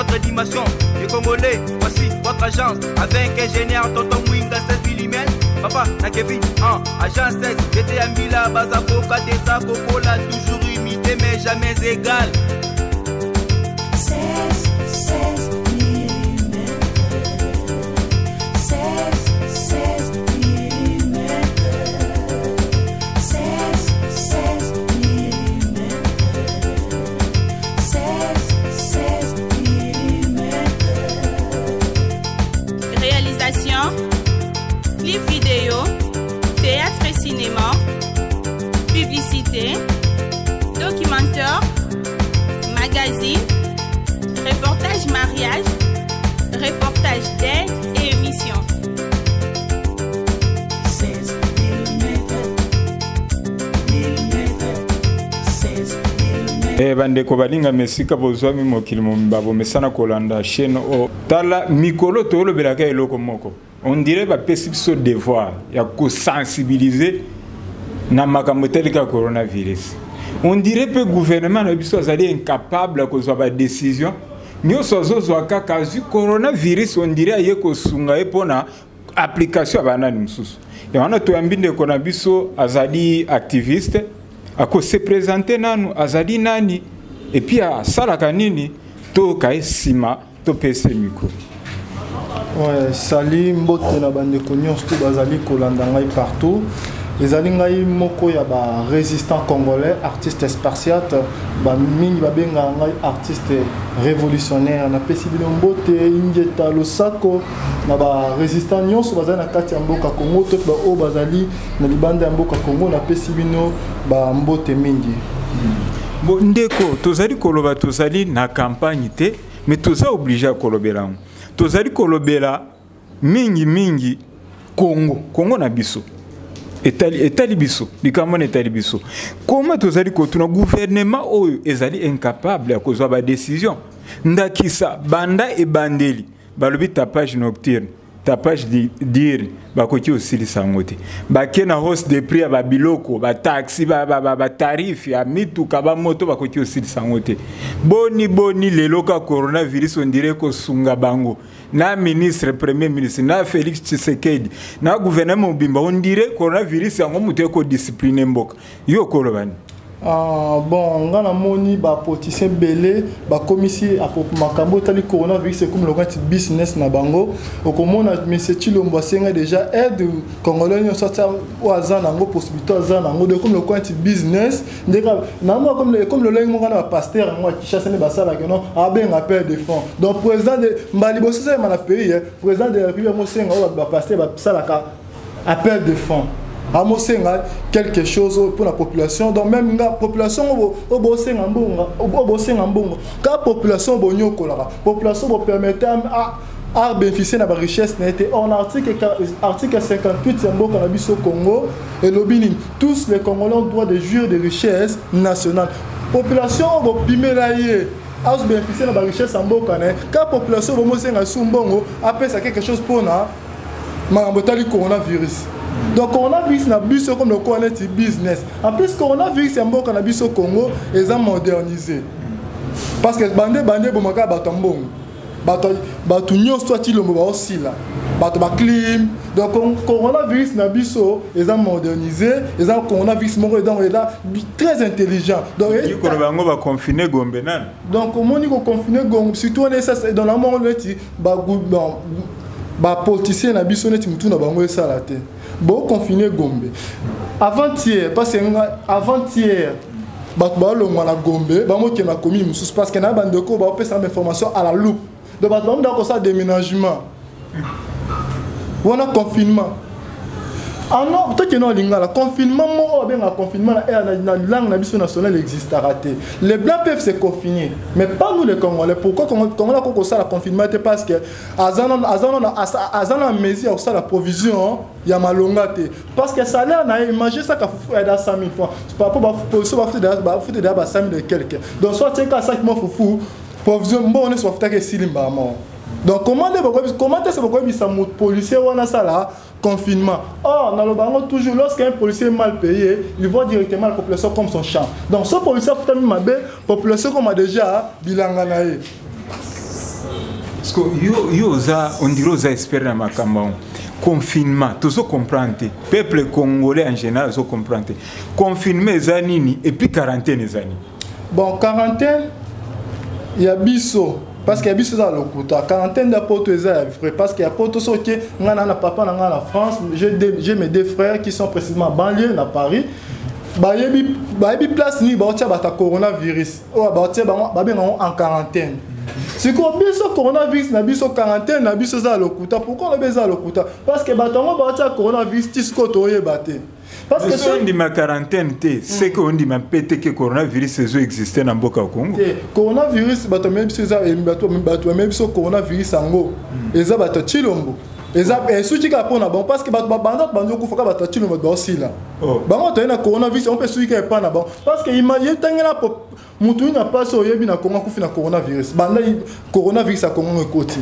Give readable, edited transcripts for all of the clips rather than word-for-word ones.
Votre dimension, les Congolais, voici votre agence. Avec ingénieur Tonton Mwinga 16 mm. Papa, na Kevin, en agence 16. J'étais à Mila, Bazaboka, Desa, Kokola, toujours imité mais jamais égal. 16, 16 mm. 16, 16 mm. 16, 16 mm. 16, 16 mm. Réalisation, clip vidéo, théâtre et cinéma, publicité, documentaire, magazine, reportage mariage, reportage d'aide et émission. 16 mm. 16 mm. Bandeko balingami esika bozwami mokili mobimba, bomesana kolanda chaîne o tala mikolo tolobelaka eloko moko. On dirait bapesi biso devoir ya kosensibiliser na makambo etalika coronavirus. On dirait mpe gouvernement na biso azali incapable ya kozwa badécision nyonso, azozwa kaka azwi coronavirus, on dirait aye kosunga ye mpona application ya banani mosusu. Ya wana toyambi ndeko na biso, azali activiste, akose présenter nanu, azali nani et puis asalaka nini. Toyoka ye, nsima topesa ye micro. Ouais, sali mbote na bandeko nyonso to bazali kolanda ngai partout. Ezali ngai moko ya barésistant congolais, artiste spartiate, bamingi babengaka ngai artiste révolutionnaire. Napesi bino mbote, ingeta, losako na barésistant nyonso bazali na kati ya mboka Congo to baoyo bazali na libanda ya mboka Congo. Napesi bino bambote mingi. Bon, ndeko, tozali koloba, tozali na campagne te, mais toza obligé ya kolobela yango. Tozali kolobela mingimingi Congo, Congo na biso etali, etali biso, likambo wana etali biso. Koma tozali kotuna, gouvernement oyo ezali incapable ya kozwa badécision. Ndakisa, banda ebandeli balobi tapage nocturne, tapage diurne, bakoki kosilisa yango te. Bake na hausse de prix ya babiloko, bataxi, batarif ya mituka, bamoto, bakoki kosilisa yango te. Boni boni lelo ka coronavirus, on dirait kosunga bango na ministre, premier ministre na Félix Tshisekedi na gouvernement mobimba, on dirait coronavirus yango moto ekodiscipline mboka. Yo koloba nini? Ah, bon, nga namoni bapoliticien ebele bakomisi makambo etali coronavirus ekomi lokola neti business na bango. Okomona monsieur Tshilombo asenga déjà aide, congolais nyonso atia oyo aza nango, possibilité aza nango. Donc ekomi lokola neti business ndeka namona ekomi lolenge moko na bapasteur yango ya Kinshasa nde basalaka no abenga appel de fonds. Donc président de mbala liboso esalema na pays, président de la République amosenga oyo bapasteur basalaka appel de fonds, amosenga quelque chose pour la population. Donc même nga population oyo bosenga mbongo, oyo bosenga mbongo ka population bonyokolaka, population bopermettre à bénéficier na barichesse na ye te. Or na article 58 ya mboka na biso Congo elobi nini? Tous les Congolais ont droit de jouir de richesse nationale. Population oyo bopimela ye azo bénéficier na barichesse ya mboka na ye, ka population bomosenga su mbongo, apesa quelque chose mpona makambo etali coronavirus. Donc coronavirus na biso comme lokola neti business. En plus, coronavirus ya mboka na biso Congo eza modernisé, parce que bande bande ebomaka bato ya mbongo, bato nyonso ati Tshilombo baosila bato baclim. Donc coronavirus na biso eza modernisé, eza coronavirus moko donc eza très intelligent. Donc koloba yango baconfine Gombe nani? Donc omoni koconfine Gombe surtout wana esa dans na moko neti bapoliticien na biso neti mutu na bango esala te. Boconfine Gombe avant-hier, parce que nga avant-hier bato balongwa na Gombe, bamokende na commune mosusu, parce que na bandeko baopesa information à la loupe. Donc bato bamunda kosala déménagement wana, confinement. Ah non, tokende na lingala. Confinement moko babengaka confinement na langue na biso nationale existera te. Les blancs peuvent se confiner, mais pas nous les Congolais. Pourquoi Congolais akoki kosala confinement te? Parce que aza na mesure ya kosala provision ya malonga te, parce que salaire na ye, imagine saka fufu eda 100 000 francs par rapport baposition bafute deya ba 100 000 et quelque. Donc soit tieka saki mwa fufu, provision mbongo nyonso bafutaki esili mbala moko. Donc comment est-ce bokoyebisa policier wana asala confinement? Or naloba yango toujours, lorsqu'un policier est mal payé, il voit directement la population comme son champ. Donc so policier afutami mabe, population comme déjà bilanga na ye. Parce que yo, yo oza on dirait oza expert na makambo yango. Confinement tozo comprendre te, peuple congolais en général azo comprendre te confinement eza nini et puis quarantaine eza nini? Bon, quarantaine ya biso, parce que ya biso eza lokuta. Quarantaine ya poto eza ya vrai, parce que ya poto, soki ngai na papa na ngai na France, j'ai mes deux frères qui sont précisément banlieue na Paris, bayebi place nini baotia bato ya coronavirus oyo baotia bango, babenga yango en quarantaine. Sikoyo biso coronavirus na biso, quarantaine na biso eza ya lokuta. Pourquoi lobi eza ya lokuta? Parce que bato yango baotia coronavirus ti sikoyo toyeba te, parce que soki ondima quarantaine te, c'est que ondima mpe te ke coronavirus ezo existe na mboka ya Congo. Te, coronavirus, bato bamemi biso, eza bato bamemi biso coronavirus yango, eza bato ya Tshilombo, eza esuki kaka mpo na bango, parce que bato babanda bandi okufa kaka bato ya Tshilombo, bato baosila. Bango toye na coronavirus yango mpe esuki kaka epa na bango, parce que ye tangela motu nini apasi oyebi na Kongo akufi na coronavirus banda coronavirus ya Kongo ekoti.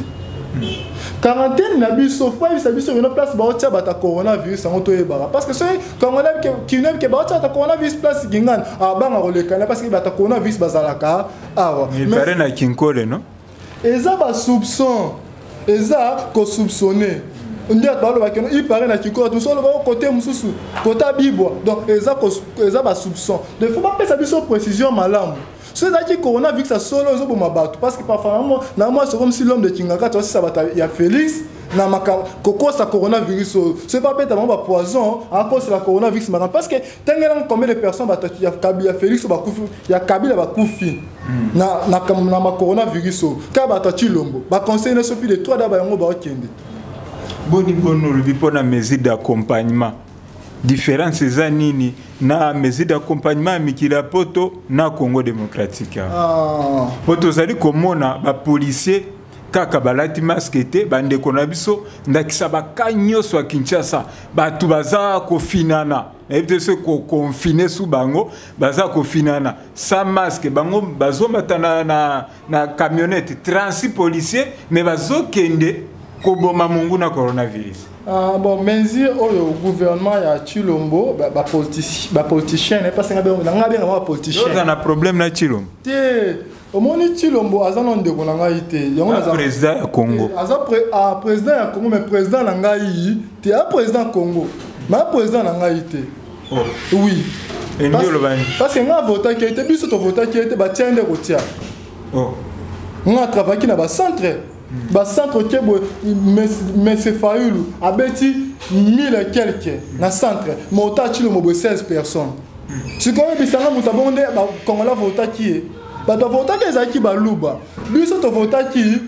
Quarantaine na biso, faut ayebisa biso bino place baotia bato ya coronavirus yango, toyebaka, parce que soki congolais kinoyebi ke baotia bato ya coronavirus place Kingani, abanga kolekana, parce que bato ya coronavirus bazalaka awa. Mipare na Kinkole, no? Eza basoupçon, eza kosoupçonner nde bato balobaki no ipare na Kikolo, mosusu oloba kote mosusu kota Bibwa. Donc eza basoupçon, donc faut bapesa biso précision malamu. So ezalaki coronavirus ya solo ezoboma bato, parce que parfois na mwa c'est comme si l'homme de Kingakati osisa bato ya Félix na kokosa coronavirus oyo, soki babeta bango bapoison, akosela coronavirus makambo, parce que ntangelanga combien de personnes bato ya Kabila, ya Félix oyo bakufi, ya Kabila bakufi na macoronavirus oyo, kaka bato ya Tshilombo baconseil nyonso plus de 3 da bayango baokende. Boni boni olobi mpona mesure d'accompagnement, différence eza nini na mesure d'accompagnement ya mikili ya poto na Congo démocratique awa? Po tozali komona bapolicier kaka balati masque te, bandeko na biso, ndakisa baka nyonso ya Kinshasa, bato baza kofinana, nayebi te soki koconfiner su bango, baza kofinana sans masque, bango bazomata na camionnette 36 policier, mais bazokende koboma mongu na coronavirus. Ah, bon, mesure oyo gouvernement ya Tshilombo, bapoliticien, parce que nga benga bapoliticien. Oza na problème na Tshilombo? Te, omoni, Tshilombo aza na ndeko na ngai te, yango président ya Congo. Aza président ya Congo, mais président na ngai te. Aza président Congo, mais aza président na ngai te. Oui. Elingi oloba nini? Parce que nga avotaki ye te, biso tovotaki ye te, batia nde kotia. Nga travaillaki na bacentre, bacentre ke boye, monsieur Fayulu abeti mille et quelque na centre, mais ota Tshilombo boye 16 personnes. Sikoyo oyebisanga moto abongo nde bacongolais avotaki ye? Bato bavotaki ezalaki baluba, biso tovotaki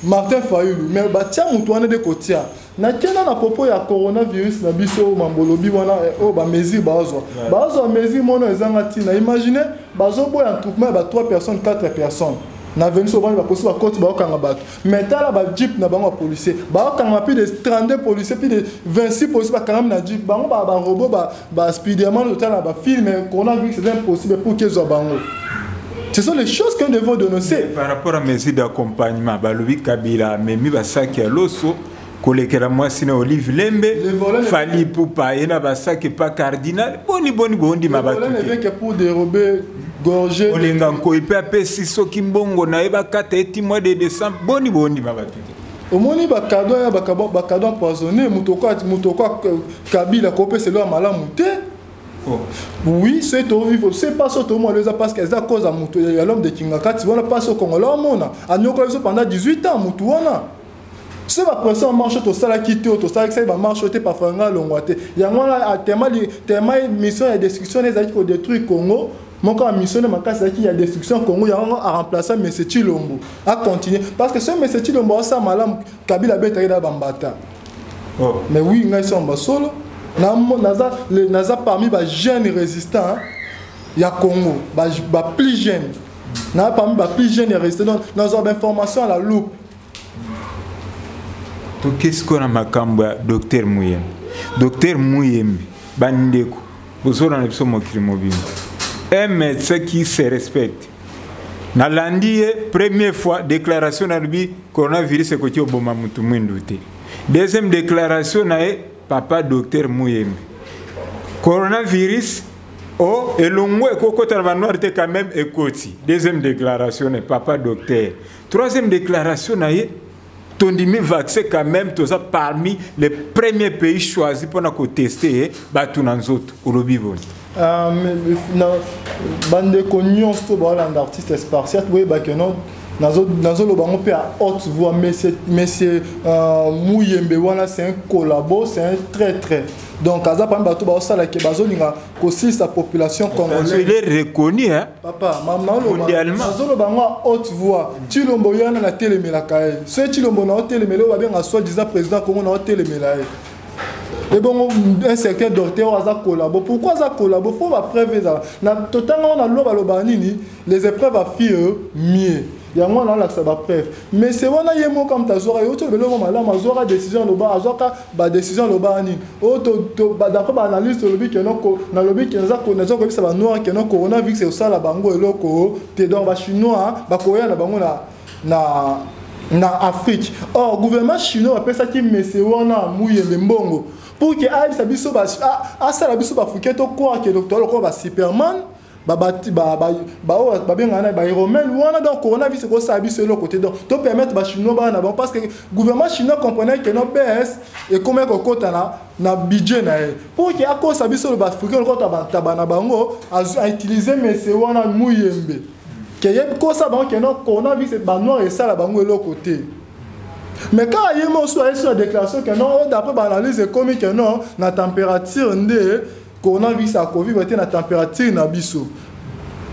Martin Fayulu, mais batia moto wana nde kotia. Nakenda na propos ya coronavirus na biso oyo mambolobi wana oyo, bamesure bazwa mesure mono ezanga ntina. Imagine, bazoboya attroupement ya ba 3 personnes, 4 personnes na veni, so ovandi, bapolisi bakoti, baokanga bato, mais tala bajeep na bango ya policier, baokanga plus de 32 policiers, plus de 26 policiers bakangami na jeep. Bango barobot, baspiderman, totala na bafilm. Coronavirus eza impossible pour kezwa bango. Ce sont les choses que nous devons dénoncer. Par rapport à mesures d'accompagnement, balobi Kabila amemi basaki ya loso kolekela mwasi na Olive Lembe, Fally Ipupa ye na basaki pa cardinal. Boni boni bondima bato te que pour dérober, gorger. Olenga Nkoi mpe apesi soki mbongo na ye, bakata eti mois de décembre. Boni bondima bato te? Omoni, bacadeau ya bacadeau empoisonné, moto okwa Kabila kopesa elo ya malamu te. Oui, soki tovivre c'est pas so tomona eza parce que eza cause ya moto ya l'homme de Kingakati wana. Mpasi okongola omona anyokola biso pendant 18 ans, motu wana. So bapression marche tosalaki te, oyo tosalaki sali bamarche oyo te, parfois nga alongwa te. Yango wana tema mission ya destruction ezalaki kodétruire Congo moko ya mission ne makasi ezalaki ya destruction Congo. Yango aremplaça monsieur Tshilombo, acontinue, parce que soki monsieur Tshilombo asala malamu, Kabila abetaki na bambata. Mais oui, ngai so basolo naza parmi bajeune résistant ya Congo, baplus jeune, naza parmi baplus jeune ya résistant, donc nazwa bainformation à la loupe. Tokesi ko na makambo ya docteur Muyembe. Docteur Muyembe, bandeko bozolanda biso mokili mobimba, un médecin qui se respecte. Nalandi ye première fois déclaration, nalobi coronavirus ekoki oboma motu mwindu te. Deuxième déclaration na ye, papa docteur Muyembe, coronavirus O elongwe ekokota na banoir te, quand même ekoti. Deuxième déclaration na papa docteur. Troisième déclaration na ye, tondimi vaccin quand même, toza parmi les premiers pays choisis mpona koteste bato na nzoto. Olobi boni? Bandeko nyonso baolanda artiste Spartiate, boyebake no nazoloba yango mpe à haute voix: monsieur Muyembe wana, c'est un collabo, c'est un traître. Donc aza parmi bato baosalaki, bazolinga kosilisa population congolaise. Il est reconnu, hein? Papa, nazoloba yango à haute voix. Tshilombo ye wana, natelemelaka ye. Soki Tshilombo na otelemela, oyo babenga soi disant président Congo, na otelemela ye. Ebongo un certain docteur oyo aza collabo, pourquoi aza collabo? Faut bapreuve ezala. Totanga ngo na loi, balobaka nini? Les épreuves affirment mieux. Yango wana alakisa bapreuve. Mais se wana ye moko moto azwaka ye oti olobeli yango malamu, azwaka décision, aloba, azwaka badécision, alobaka nini? Oyo d'après baanalyse, tolobi keno, nalobi ke naza koyebisa banoir keno coronavirus ekosala bango eloko te. Donc bachinois bakoya na bango na Afrique. Or gouvernement chinois bapesaki mese wana Muyembe mbongo pour ke ayebisa biso, asala biso baafricain tocroire ke docteur lokola basuperman, baoyo babengaka na bairomel wana. Donc coronavirus ekosala biso eloko te. Donc topermettre bachinois bana na bango, parce que gouvernement chinois comprenait ke no bs ekomaki kokota na budget na ye. Pour ke akosa biso baafricain lokota bantaba na bango, autiliser mese wana Muyembe ke ye kosa bango ke no coronavirus banoir esala bango eloko te. Mais quand ye mosu ayesi na déclaration ke non, d'après baanalyse ekomi ke non, na température nde coronavirus akovivre te, na température na biso,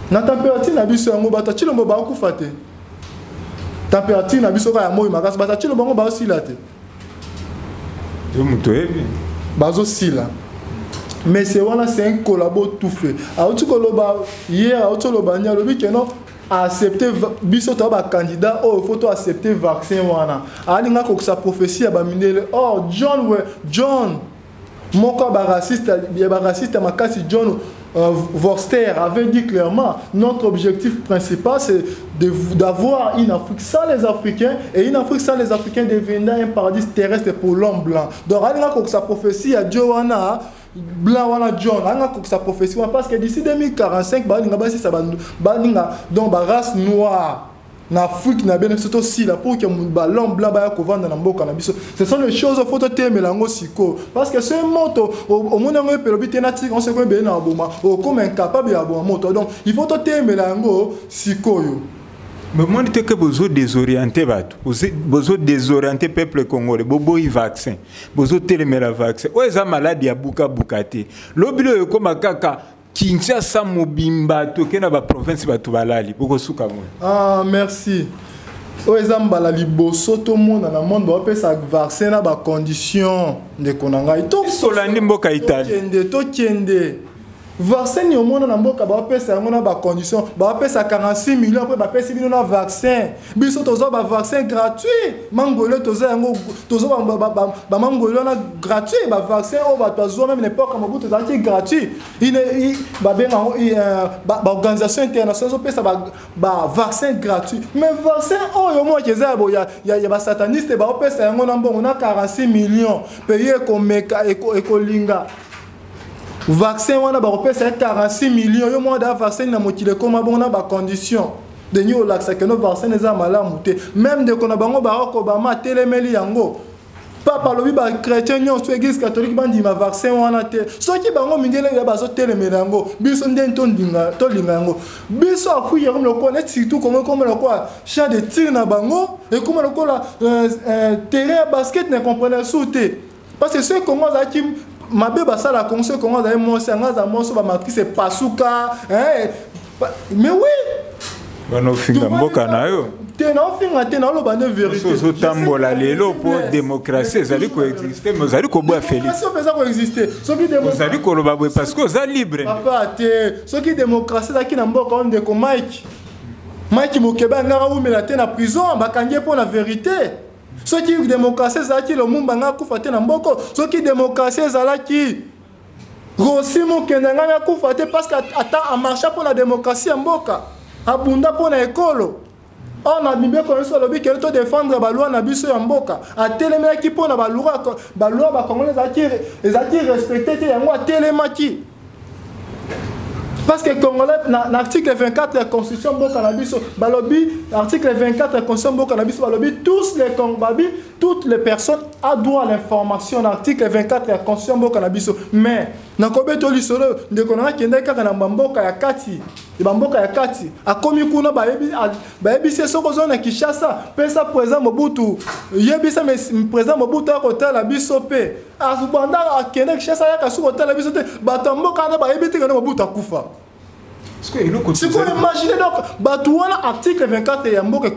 na température na biso yango bato Tshilombo bakokufa te. Température na biso kaka ya moi makasi, bato Tshilombo bango baosila te. Yo moto oyebi. Bazosila. Mais c'est wana, c'est un collabo tout fait. Auti koloba hier, auti koloba ni, alobi ke non, accepter biso to bacandidat oyo, faut to accepter vaccin wana. Alinga kokisa prophétie ya bamindele. Or John, we John moko ya baraciste ya makasi, John Vorster, avait dit clairement: notre objectif principal, c'est d'avoir une Afrique sans les Africains, et une Afrique sans les Africains deviendra un paradis terrestre pour l'homme blanc. Donc alinga kokisa prophétie ya Joe wana blanc wana, John alinga kokisa prophétie wana, parce que d'ici 2045 balinga basisa, balinga donc barace noire na Afrique na biso tosila, pour que bal'homme blanc baya kovanda na mboka na biso. Ce sont les choses, faut totemela yango sikoyo, parce que soki moto omoni yango epelobi te, natika seko ebele na boma, okoma incapable ya boma moto. Donc il faut totemela yango sikoyo. Bomoni te ke bozodésoriente bato, bozodésoriente peuple congolais? Boboyi vaccin, bozotelemela vaccin. Oyo eza maladi ya bukabuka te. Lobi oyo ekóma kaka Kinshasa mobimba, toke na baprovince, bato balali, bokosuka moi. Ah, merci. Oyo eza mbala liboso tomona na monde baopesa vaccin na bacondition. Ndeko na ngai, tolandi mboka Italie. Tokende, tokende. Vaccin ni omona na mboka baopesa yango na bacondition? Baopesa 46 millions mpo bapesi bino na vaccin. Biso tozwa bavaccin gratuit, mangolo toza yango, tozwa bamangolo wana gratuit. Bavaccin oyo bato bazwa, même l'époque ya Mobutu, ezalaki gratuit. Babenga yango baorganisation internationale ezopesa bavaccin gratuit. Mais vaccin oyo moki eza ya basataniste, baopesa yango na mbongo na 46 millions. Pays ekomeka, ekolinga vaccin wana, bakopesa ye 46 millions. Yo moko da vaccin na mokili ekóma bongo na bacondition. Deni olakisa keno vaccin eza malamu te. Même ndeko na bango Barack Obama atelemeli yango. Papa alobi bachrétien nyonso, église catholique, bandima vaccin wana te. Soki bango mindele ya bazotelemela yango, biso ndeni tolinga yango? Biso Afrique ekomi lokola neti, surtout Kongo, ekoma lokola champ de tir na bango, ekoma lokola terrain ya basket. Na comprendre su te, parce que soki Kongo azalaki mabe, basala Kongo. Soki Kongo azali mwasi, yango aza mwasi, bamatrice epasuka. Mais oui. Wana ofinga mboka na yo. Te, naofinga te, naoloba nde vérité. Ozotambola lelo mpo démocratie ezali koexiste, mais ozali koboya Félix. Mpe eza koexiste soki ozali koloba boye parce que oza libre. Papa, te. Soki démocratie ezalaki na mboka oyo, ndeko Mike, Mike Mokebe angaka wumela te na prison, bakangi ye mpo na vérité. Soki démocratie ezalaki, Lumumba nga akufa te na mboka. Soki démocratie ezalaki, Rossy Mokende ngai akufa te, parce que ata amarcha mpo na démocratie ya mboka, abunda mpo na ekolo. Or na mibeko nyonso alobi kele todéfendre baloi na biso ya mboka. Atelemelaki mpo na baloi bacongolais ezalaki respecté te, yango atelemaki. Parce que Congolais, na article 24 ya Constitution mboka na biso, balobi, article 24 ya Constitution mboka na biso, balobi, tous les Congolais, toutes les personnes a droit à l'information, na article 24 ya Constitution mboka na biso. Mais, nakobeto lisolo, ndeko na akendaki kaka na bamboka ya kati, bamboka ya kati, akomi kuna bayebisi ye soki oza na Kinshasa, pesa président Mobutu, yebisa président Mobutu akotala biso mpe. Banda akende Kinshasa, ayaka soki kotala biso te, bato ya mboka wana bayebi te kende Mobutu akufa. Sikoyo imagine donc bato wana, article 24 ya mboka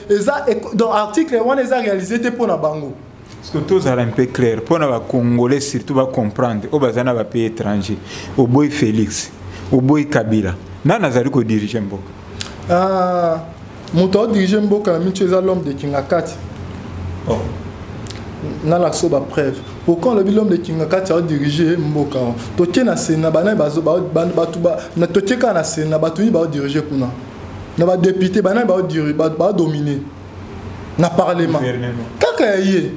eza, donc article wana eza réalisé te mpo na bango. Parce que tozala un peu clair mpona Bacongolais, surtout bacomprendre oyo baza na bapays étranger. Oboyi Félix, oboyi Kabila, nani azali kodirige mboka? Ah, moto aodirige mboka na miti eza l'homme de Kingakati. Oh. Nalakisa bapreuve pourquoi olobi l'homme de Kingakati aodirige mboka. Totie na Sénat, banani bato? Totie kaka na Sénat, bato nini baodirige kuna? Na badéputé, banani baodomine na parlement? Kaka ya ye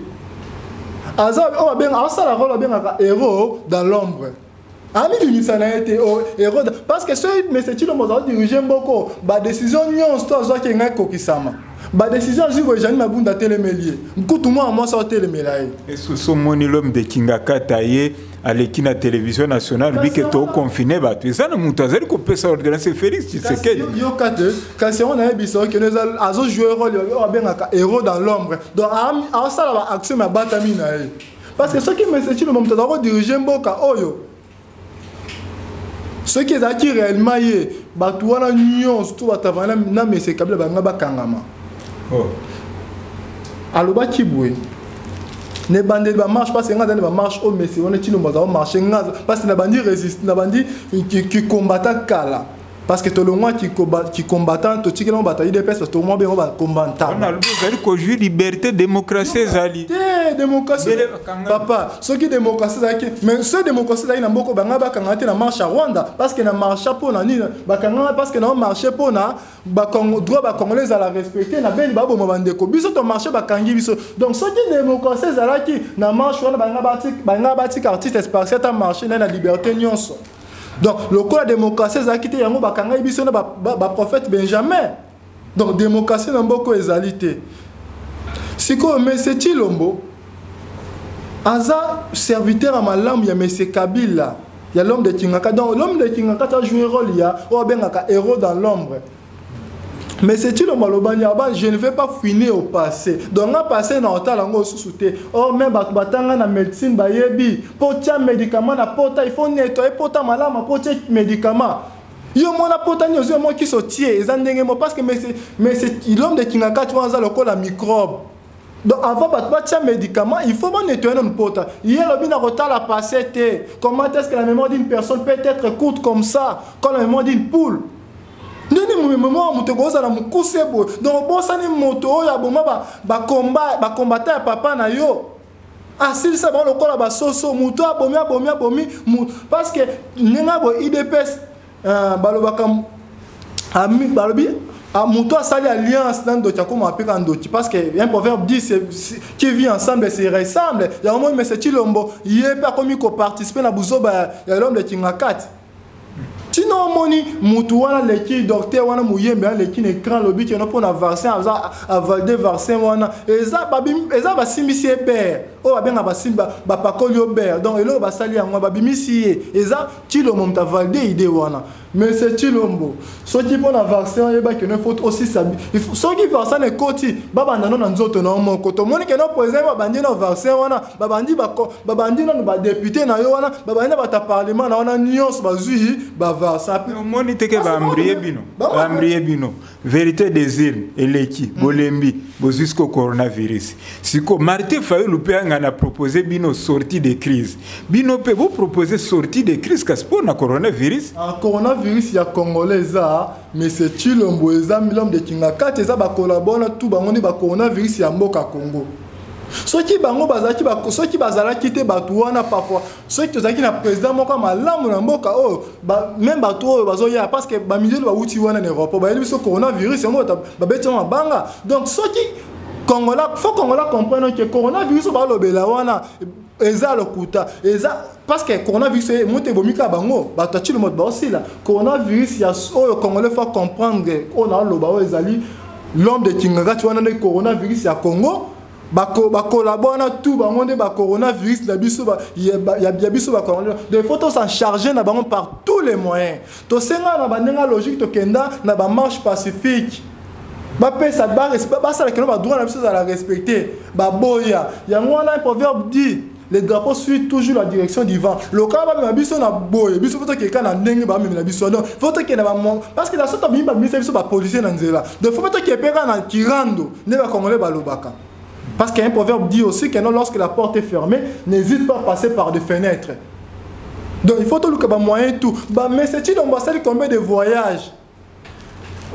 aza oyo babenga, asala rôle babengaka héros dans l'ombre, amibimisa na ye te, héros, parce que soki monsieur Tshilombo aza dirige mboko, badécision nyonso to azwaki ngai ekokisama. Badécision azwi boye, Jeanine Mabunda atelemeli ye, nkutu mwana mwasi aotelemela ye. Esusu omoni l'homme de Kingakata, ye aleki na télévision nationale bike toconfine bato, eza na moto azali kopesa ordonnance, Félix Tshisekedi. Yoka te, kasi yango nayebisa okende azojoue rôle oyo abengaka héros dans l'ombre, donc aosala baaction me abatami na ye, parce que soki monsieur Tshilombo moto aza kodirige mboka oyo, soki ezalaki réellement ye, bato wana nyonso to batavana na monsieur Kabila banga bakangama. Oh. Alobaki boye na ebandeli bamarche, parce que nga aza na bamarche oyo monsieur wana Tshilombo aza omarche, nga parce que na bandi résiste, na bandi kikombata kala, parce que tolongwa kicombattant, totikeli ngo bato ya UDPS, tolongwa bengo bacombattant. Nalobi ozali kozwi liberté, démocratie ezali. Te, démocratie, papa, soki démocratie ezalaki, mais soki démocratie ezalaki na mboka, banga bakanga te na marche ya Rwanda, parce que na marche mpo na nini bakanganga? Parce que na marche mpo na droit bacongolais ezala respecté. Na Beni baboma bandeko biso, to marche, bakangi biso. Donc soki démocratie ezalaki na marche wana, banga batika artiste Spartiate ata marche naye na liberté nyonso. Donc lokola démocratie ezalaki te, yango bakangaki biso na baprophète Benjamin. Donc démocratie na mboka ezali te. Sikoyo monsieur Tshilombo aza serviteur ya malamu ya monsieur Kabila, ya l'homme de Kingaka. Donc l'homme de Kingaka a joué rôle ya oyo abengaka héros dans l'ombre. Mais c'est Tshilombo alobani aba: «Je ne vais pas fouiner au passé.» Donc nga passé na otala yango osusu te. Or même bato batanga na médecine bayebi, mpo tia médicament na pota, il faut nettoyer pota malamu mpo tie médicament. Yo mona pota nini ozwi mo kisi otie, eza ndenge mo, parce que mais c'est l'homme de Kingakati wana aza lokola microbe. Donc avant bato batia médicament, il faut bonettoyer nanu pota. Ye alobi na kotala passé te. Comment est-ce que la mémoire d'une personne peut être courte comme ça, comme la mémoire d'une poule? Ndeni mémoire moto ekozala mokuse boye? Donc obosani moto oyo aboma bakombata ya papa na yo, asilisa bango lokola basoso. Moto abomi, abomi, abomi, parce que ndenge boye UDPS, balobaka, balobi moto asali alliance na ndoki akoma apeka ndoki, parce que un proverbe dit: «Qui vit ensemble se ressemble.» Yango moi, monsieur Tshilombo, ye mpe akomi koparticipe na buzoba ya l'homme de Kingakati. Ntina omoni mutu wana leki, docteur wana Muyembe aleki na écran, lobi keno mpo na vaccin, aza avalide vaccin wana, eza basimbisi ye beurre oyo babenga basimbi, bapakoli yo beurre. Donc eloko basali yango, babimisi ye, eza Tshilombo moto avalide idée wana. Monsieur Tshilombo, soki mpo na vaccin, oyeba keno faut osisa, soki vaccin ekoti, babanda no na nzoto na yo moko. Tomoni keno président babandi na vaccin wana, babandi nano badéputé na yo wana, babandi na bato ya parlement na wana nyonso bazwi bavaccin. Omoni teke baambrie bino, baambrie bino. Vérité des urnes eleki, bolembi, bozwi siko coronavirus. Siko Martin Fayulu mpe anga na propose bino sortie de crise, bino mpe bopropose sortie de crise, kasi mpo na coronavirus. Ah, coronavirus ya Congolais eza monsieur Tshilombo, eza l'homme de Kingakati, eza bakolabona tu, bango nde bacoronavirus ya mboka Congo. Soki bango bazalaki, soki bazalaki te bato wana, parfois soki tozalaki na président moko ya malamu na mboka oyo, même bato oyo bazoya, parce que bamindele bawuti wana na Europe, bayebi biso coronavirus yango, babeti yango mabanga. Donc soki Congolais, faut Congolais comprendre que coronavirus oyo balobela wana Eza lokuta, eza parce que coronavirus moto ebomi kaka bango, bato ya Tshilombo baosila. Coronavirus ya oyo Congolais faut comprendre, oyo naoloba oyo ezali l'homme de Kingakati wana nde coronavirus ya Congo. Bakolabo wana tout bango nde bacoronavirus na biso, ya biso bacongolais. Donc il faut tos'en charger na bango par tous les moyens. Tosenga na bandenge logique, tokenda na bamarche pacifique, bapesa, basala keno badroit na biso ezala respecté, baboya yango wana. Un proverbe dit: "Le drapeau suit toujours la direction du vent." Lokola bamema biso na boye, biso faut tokeka na ndenge bamemela biso. Donc faut tokende bamo, parce que na so tobimi, babimisa biso bapolicier na nzela. Donc faut tokende mpe kaka na kirando nde bacongolais balobaka. Parce qu'un proverbe dit aussi que non, lorsque la porte est fermée, n'hésite pas à passer par des fenêtres. Donc il faut toluka bamoyen tout. Mais c'est Tshilombo asali combien de voyages?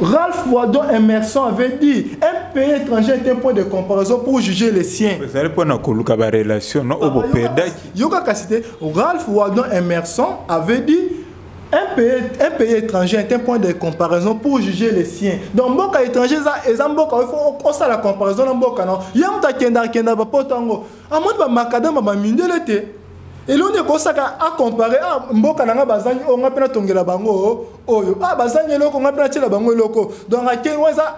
Ralph Waldo Emerson avait dit: "Un pays étranger est un point de comparaison pour juger les siens." Ezali mpona koluka barelation no oyo boperdaki. Yoka kasi te. Ralph Waldo Emerson avait dit: Un pays étranger est un point de comparaison pour juger les siens." Donc mboka étranger eza mboka oyo faut osala comparaison na mboka no. Ye moto akenda, akenda bapoto yango, amoni bamakadama, bamindele te. Eloni ekosaka acompare: ah, mboka na nga bazangi oyo, nga mpe natongela bango oyo. Ah, bazangi eloko, nga mpe natiela bango eloko. Donc ake oyo eza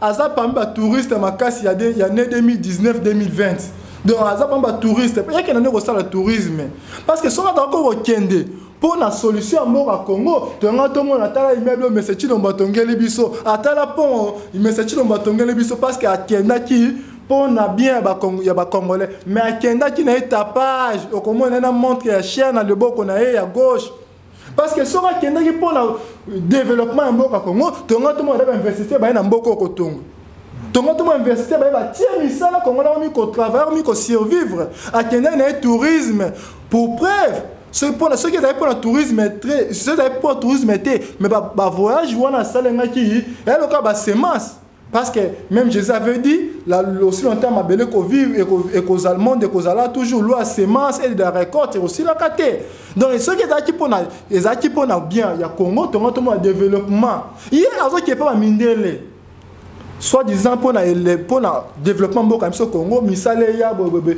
aza parmi batouriste makasi ya ne 2019 2020. Donc aza parmi batouriste, yakenda nde kosala tourisme, parce que soki azalaka kokende mpo na solution ya mboka Congo, toyanga tomona: atala immeuble oyo Mese Tshilombo atongeli biso, atala pont Mese Tshilombo atongeli biso, parce que akendaki mpo na bien ya bacongolais. Mais akendaki na ye tapage, okomona ye na montre ya cher na loboko na ye ya gauche. Parce que soki akendaki mpo na développement ya mboka Congo, tonga tomona bainvestisseur baye na mboka oyo kotonga, tonga tomona investisseur baye batie misala, Congo na omi kotravailler, omi kosurvivre. Akendaki na ye tourisme. Pour preuve, soki mpona, soki ezali mpona tourisme te, soki ezali mpona tourisme te, mais bavoyage wana asalengaki eya lokola basemence. Parce que même Jésus avait dit là, aussi longtemps mabele kovivre, ekozala, monde ekozala toujours, loi semence et de la récolte ekosilaka te. Donc soki ezalaki mpona bien ya Congo, tongo tomona développement. Ye azoki epa bamindele, soi-disant mpona développement mboka biso Congo, misala eya boyeboye.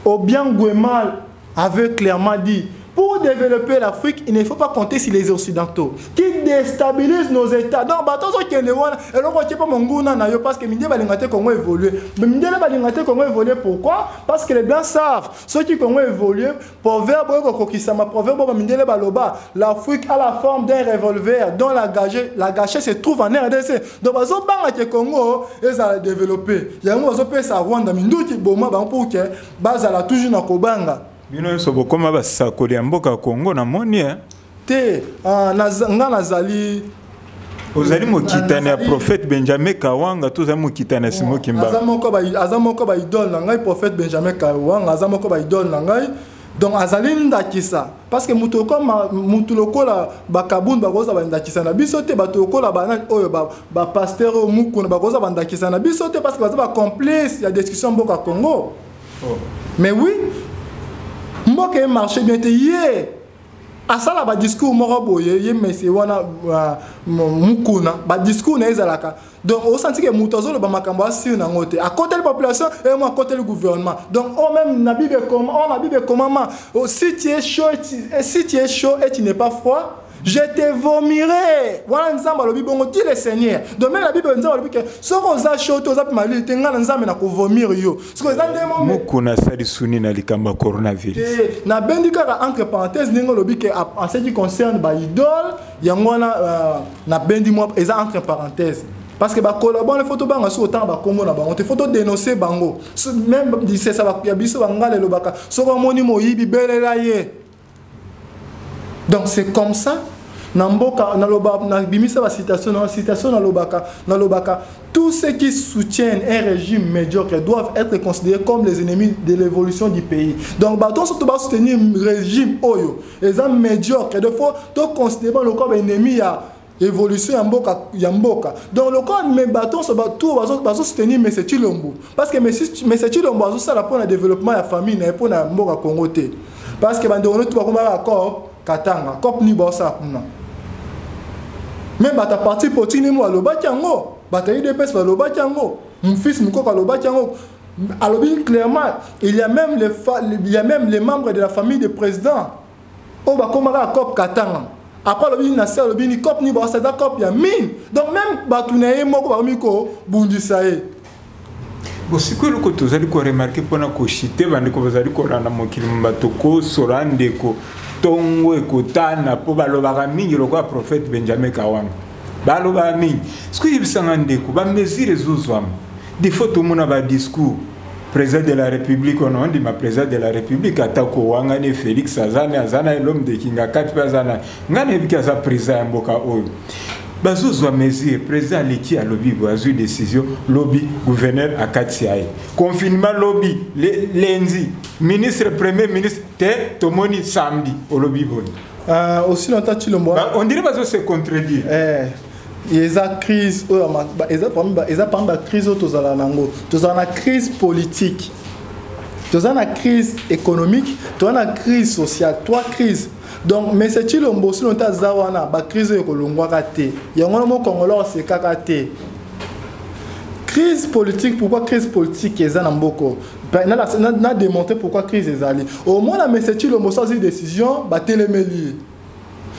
Obiang Nguema avait clairement dit: "Pour développer l'Afrique, il ne faut pas compter sur les Occidentaux qui déstabilisent nos États." Donc, bato ozokende wana, eloko otie mpo monguna na yo, parce que mindele balinga te Congo évolue. Mais mindele balinga te Congo évolue, pourquoi? Parce que les Blancs savent, soki Congo évolue, proverbe oyo kokokisama, proverbe oyo bamindele baloba: "L'Afrique a la forme d'un revolver dont la gâchette se trouve en RDC." Donc bazobanga ke Congo ezala développé, yango bazopesa Rwanda minduki, boma bango pour ke bazala toujours na kobanga. Bino nyonso bokóma basakoli ya mboka Congo, namoni eh? Te, ah, nga nazali Ozali mokitani ya prophète Benjamin Kawanga to ozali mokitani ya Simo Kimbangu? Aza moko baidole na ngai. Prophète Benjamin Kawanga aza moko baidole na ngai. Donc azali ndakisa, parce que moto okoma motu lokola bakabundu bakozala bandakisa na biso te. Bato lokola banani oyo, bapasteur oyo Mukuna, bakozala bandakisa na biso te, parce que baza bacomplice ya destruction mboka Congo. Mais oui, mboka emarche bien te. Ye asala badiscours moko boye, ye mese wana, Mukuna, badiscours na ye ezalaka, donc osanti ke moto azoloba makambo asire nango te, akoteli population e mo akoteli gouvernement. Donc o même na Bible ekoma, o na Bible ekomama: oh, si tu es chaud et tu n'es pas froid, je te vomirai. Wana Nzambe alobi bongo, dit le Seigneur. Donc même la Bible, Nzambe alobi ke soki oza chaud te, oza mpe malili te, ngai na Nzambe na kovomir yo. Soki eza nde Mukuna asali suni na likambo ya coronavirus? Te, nabendi kaka entre parenthèse ndenge olobi ke en ce qui concerne baidole, yango wana, nabendi mwa eza entre parenthèse, parce que bakolabona, faut tobanga soki otanga bakombo na bango te, faut todénonce bango. Même lisesa ya biso bangala elobaka: soki omoni moyibi, belela ye. Donc c'est comme ça na mboka. Naloba, nabimisa bacitation na citation, nalobaka: "Tous ceux qui soutiennent un régime médiocre doivent être considérés comme les ennemis de l'évolution du pays." Donc bato nyonso to basoutenir régime oyo eza médiocre, de faut toconsidérer bango lokola baennemi ya évolution ya mboka. Donc lokola me bato nyonso bato bazosoutenir Mese Tshilombo, parce que Mese Tshilombo azosala mpona développement ya famille na ye, mpona mboka Congo te. Parce que bandeko notu bakomaka cop Katanga, cop nini baosala kuna? Me bato ya parti politique nini balobaki yango, bato ya UDPS balobaki yango, mfils Mukoko alobaki yango. Alobi clairement, il y a même les membres de la famille du président oyo bakomaka cop Katanga. Après alobi na se, alobi ni cop ni baosala cop ya mine. Donc même bato na ye moko bakomi kobundisa ye. Bon, sikoyo eloko tozali koremarquer mpona koshite, bandeko bazali kolanda mokili, bato kosola ndeko ntongo ekotana, mpo balobaka mingi lokola prophète Benjamin Kawanga, balobaka mingi. Sikoyo yebisanga ndeko, bamesure ezozwama, des fois tomona badiscours président de la République, ono ondima président de la République, ata kowangani Félix aza na, aza na l'homme de Kingakati mpe aza na, ngai nayebiki aza président ya mboka oyo. Bazozwa mesure, président aleki, alobi boye, azwi décision, lobi gouverneur akati ya ye confinement, lobi lundi ministre, premier ministre te, tomoni samedi olobi boni? Aussi longtemps Tshilombo On dirait bazo se contredire. Eza crise oyo eza parmi bacrise oyo tozala nango. Tozala na crise politique, toza na crise économique, toza na crise sociale, trois crises. Donc mais c'est Tshilombo, aussi longtemps aza wana, bacrise oyo ekolongwaka te. Yango wana mo Congolais osekaka te. Crise politique, pourquoi crise politique eza na mboka? Na démontré pourquoi crise ezali. Omona monsieur Tshilombo so azwi décision, batelemeli ye.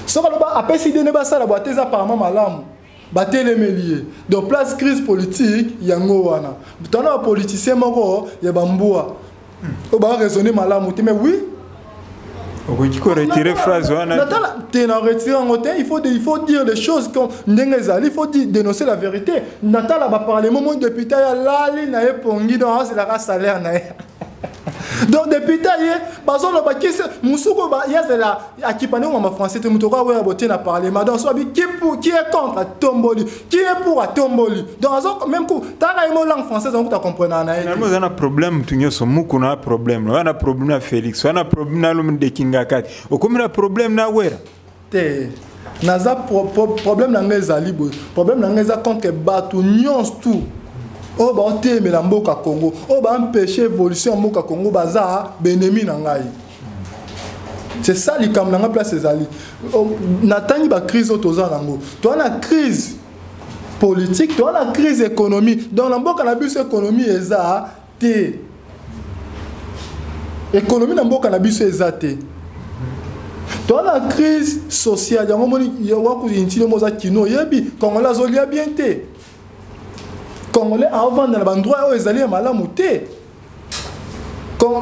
Soki aloba, apesi idée ne basala bo ate, eza apparemment malamu, batelemeli ye. Donc place crise politique yango wana, tona bapoliticien moko ya bambwa oyo baraisonne malamu te, mais oui. Okoki koretirer phrase wana? Natala te, na retire yango te. Il faut dire les choses comme ndenge ezali, il faut dire, dénoncer la vérité. Natala baparlement, mo député ya lali na ye pongi, donc azelaka salaire na ye. Donc député ye bazoloba kisi mosuku ye azela akipani ngoma français te, moto okoya botie na parlement. Donc so abi qui pour, qui est contre, atomboli, qui est pour, atomboli. Donc azo même coup taka ye mo langue française, yango ta comprendre na ye te. Finalement oza na problème, mutu nyonso muku na problème wana, problème na Félix wana, problème na l'homme de Kingakati, okomi na problème na Wera. Te, naza problème na ngai ezali boye: problème na ngai eza contre bato nyonso tu oyo baotelemela mboka Congo, oyo baempêche évolution ya mboka Congo, baza benemi na ngai. C'est ça likambo na ngai. Place ezali, natangi bacrise oyo toza nango: toza na crise politique, toza na crise économie. Donc na mboka na biso économie eza te, économie na mboka na biso eza te. Toza na crise sociale, yango moni wakuintili mo oza kino, oyebi Congolais azolia bien te, Congolais aovanda na bandroit oyo ezali ya malamu te.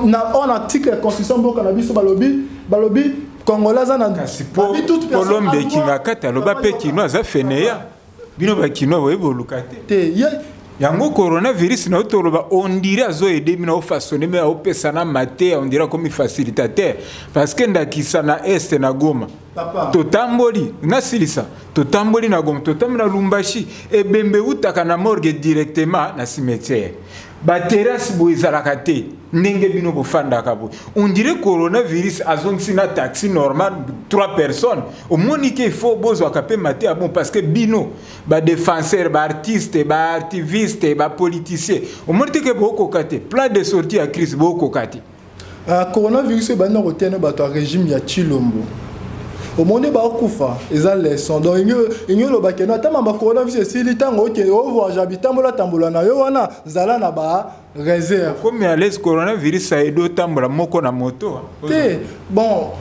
Na oyo na article ya constitution mboka na biso balobi Congolais aza na Kasi po l'homme de Kingakati aloba mpe kino aza feneya, bino bakinois boyebi boluka te. Te ye. Yango coronavirus na yo toloba, on dirait azoaider bino, aofaçonner, me aopesa na mateya, on dirait akomi facilitateur, parce que ndakisa na Est, na Goma. Papa. Totamboli, nasilisa, totamboli na Goma, totamboli na Lumbashi, ebembe eutaka na morgue directement na cimetière, baterrasse boye ezalaka te ndenge bino bofandaka boye. On dirait coronavirus azongisi na taxi normal trois personnes. Omoni ke il faut bozwaka mpe mateya, bon, parce que bino badéfenseur, baartiste, baactiviste, bapoliticien, omoni te ke bokoka te plan de sortie ya crise, bokoka te. Coronavirus ebandi na kotia bato ya régime ya Tshilombo, omoni bakufa, eza leçon. Donc ingi oloba keno ata mamba coronavirus esili, ntango okende ovoyage, bitambola tambola na yo wana, zala na ba réserve. Komi à l'aise, coronavirus aide otambola moko na moto. Te, bon,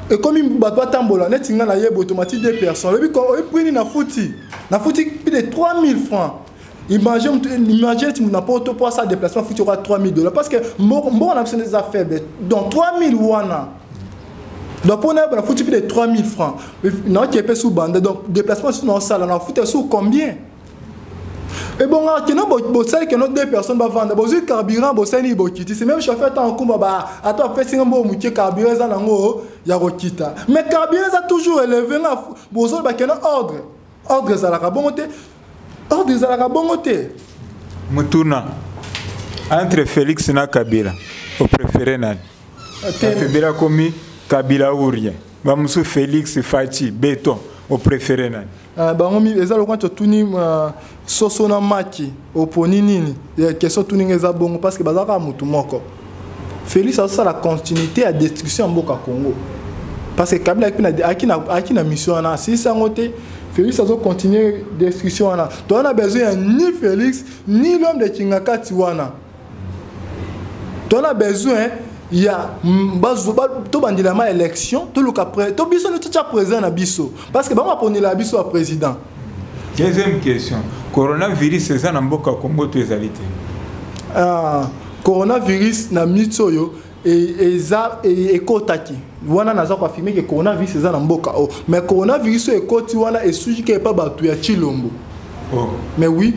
ekomi bato batambola neti ngai nayebi automati deux personnes. Oyebi oyebi prix nafuti plus de 3000 francs. Imagine, imagine ti na poto po asala déplacement, futi oka 3000 dollars, parce que mbongo na biso nde eza faible. Donc 3000 wana, donc mpo nayeba, nafuti plus de 3000 francs, naoki epe su banda. Donc déplacement su naosala, nafuta su combien? Ebongo keno bosali keno deux personnes bavanda, bozwi carburant, bosali bokiti, c'est même chauffeur ata nkumba ba ata apesinga mbongo moke, carburant eza nango ya kokita, mais carburant eza toujours élevé. Nga bozoloba keno ordre ezalaka bongo te, ordre ezalaka bongo te. Mutuna, entre Félix na Kabila, opréféré nani? Te. Bato ebele akomi Kabila ou rien, bamosusu Félix Fatshi béton, opréféré nani? Bango eza lokola totuni soso na maki, oponi nini? Question tuni nga eza bongo parce que baza kaka motu moko. Félix azosala continuité ya destruction ya mboka Congo, parce que Kabila ayaki na mission wana, asilisi yango te. Félix azocontinue destruction wana. Toza na besoin ya ni Félix ni l'homme de Kingakati wana. Toza na besoin ya tobandela ma élection, toluka to biso nde totya président na biso, parce que bango baponela biso ya président. Deuxième question, coronavirus eza na mboka Congo to ezali te? Ah, coronavirus na minute oyo eza ekotaki wana, naza koaffirmer ke coronavirus eza na mboka oyo, mais coronavirus oyo ekoti wana esuki ke epa bato ya Chilombo. Oh. Mais oui.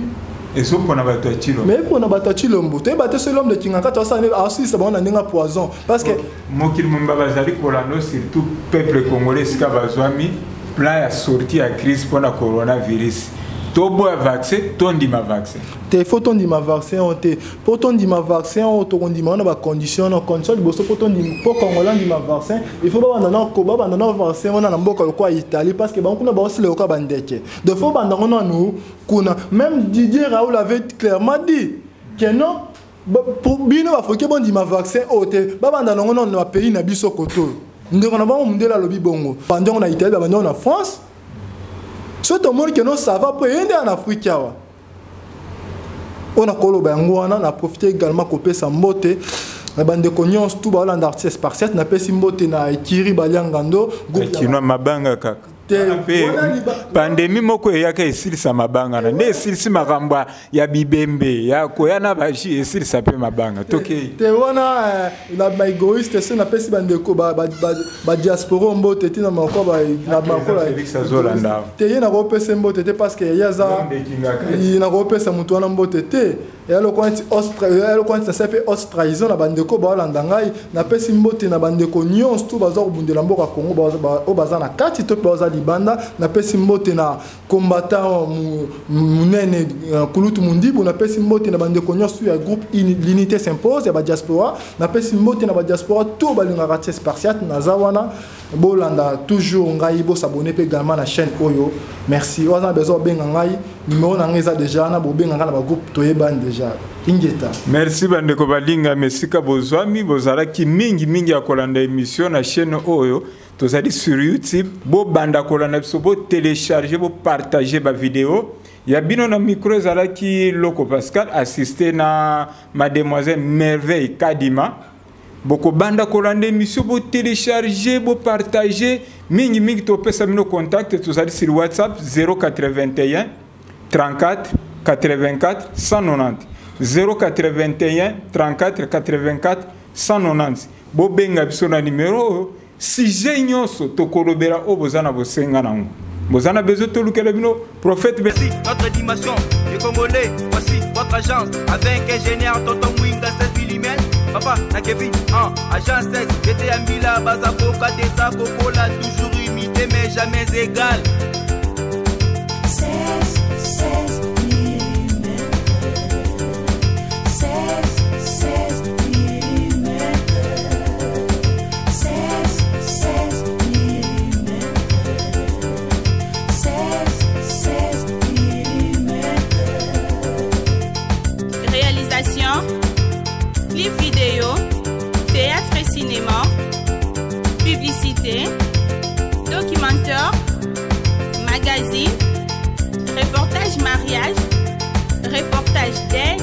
Ezopona bato ya Chilombo. Mais epona bato ya Chilombo, toyeba te soki l'homme de Kingakati asilisa bango na ndenge ya poison, parce que Mokili momba bazali kolanda, surtout peuple congolais esika bazwami, plan ya sortie ya crise mpona coronavirus: toboya vaccin, tondima vaccin? Te, faut tondima vaccin oyo te. Mpo tondima vaccin oyo, tokondima wana bacondition. Na condition liboso, mpo tondima, mpo Congolais andima vaccin, il faut babanda na vaccin wana na mboka lokola Italie, parce que bango kuna baosila lokola bandeke. Donc faut banda ngo nanu kuna. Même Didier Raoul avait clairement dit que non, bino bafoki bondima vaccin oyo te, babanda nango nanu na pays na biso koto oyo. Ndeko na bango mondele alobi bongo, bandi yango na Italie, babandi yango na France. So tomoni ke non, ça va, po eye nde ya na Afrique awa. Oyo nakoloba yango wana. Na profite également kopesa mbote na bandeko nyonso tu baolanda Artiste Spartiate. Napesi mbote na Ekiri Baliangando. Kino mabanga kaka. Te. Pandémie moko eyaka esilisa mabanga na nde esilisi makambo ya bibembe ya koya na baji, esilisa mpe mabanga. Tokei. Te, wana na baégoïste se. Napesi bandeko badiaspora mbote ntina na makola. Félix azolanda awa. Te, ye nakopesa mbote te, parce que ye aza nakopesa motu wana mbote te. Eya lokola neti nasala mpe haute trahison na bandeko baolanda ngai. Napesi mbote na bandeko nyonso tu baza kobundela mboka Congo, oyo baza na kati to mpe baza libanda. Napesi mbote na combattant monene Kulutu Mundibu. Napesi mbote na bandeko nyonso ya groupe L'Unité S'impose ya badiaspora. Napesi mbote na badiaspora to balingaka Tie Spartiate. Naza wana, bolanda toujours ngai, bosabonner mpe également na chaîne oyo. Merci. Oyo aza na besoin obenga ngai, numéro na ngai eza déjà wana, bobenga ngai na bagroupe, toyebani déjà. Ingeta. Merci bandeko balingami esika bozwami, bozalaki mingimingi ya kolanda émission na chaîne oyo. Tozali sur YouTube, bobanda kolanda biso, botélécharge, bopartage bavideo ya bino. Na micro ezalaki Loko Pascal, assisté na mademoiselle Merveille Kadima. Bokobanda kolanda émission, botélécharge, bopartage mingimingi. Topesa bino contact, tozali sur WhatsApp 081 34 84 190, 081 34 84 190. Bobenga biso na numero oyo, sujet nyonso tokolobela oyo boza na bosenga nango, boza na besoin tolukela bino prophète. Voici notre dimension, les Congolais, voici votre agence. Avec ingénieur Tonton Mwinga 16 mm. Papa, na Kevin, 1, agence 16, j'étais à Mbila, Bazakoka, Tessa, Kokola, toujours imité mais jamais égal. 16, 16 mm. 16, 16 mm. 16, 16 mm. 16, 16 mm. Réalisation, clip vidéo, théâtre et cinéma, publicité, documentaire, magazine, reportage mariage, reportage d'aide.